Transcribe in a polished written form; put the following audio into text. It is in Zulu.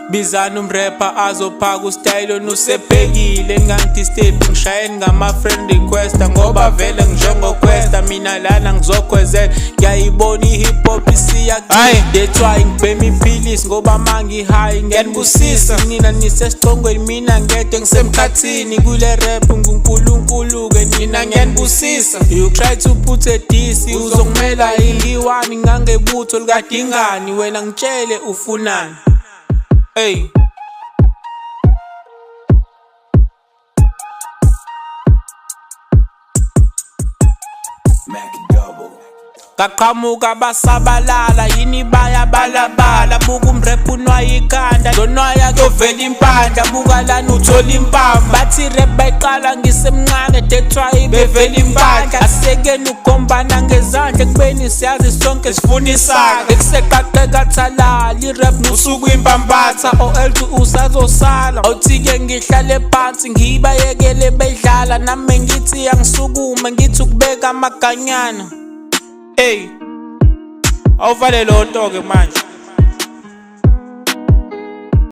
Bizani umrepha azophaka usitayelo nusebhekile. Ningangidisturb, ngishayeni ngama-friend requesta, ngoba vele ngijengokwesta mina lana ngizokhwezela. Ngiyayibona i-hip hop isiya. Hhayi. That's why ngibhema iphilisi, ngoba mangi-high ngiyanibusisa. Nina nisesicongweni, mina ngedwa ngisemkhathini. Kule rap nguNkulunkulu-ke, nina ngiyanibusisa. You try to put a diss, uzongimela ingiwani ngangebutho likadingani. Wena ngitshele ufunani? Hey. Mac Double. Kaqhamuka basabalala, yini bayabalabala? Buka umrep unwaya ikhanda, lonwaya kuyovela impandla. Buka lana uthola impamba, bathi rap bayiqala ngisemncane. That's why bevela impandla, asekeni ukhombana ngezandla ekubeni siyazi sonke sifuna isaka. Ekuseqaqeka thalala irap nusuku impambatha ol2 usazosala. Awuthi-ke ngihlale phansi ngibayekele bedlala, nami ngithi angisukume, ngithi ukubeka amaganyana. Ey, awuvale lo nto ke manje.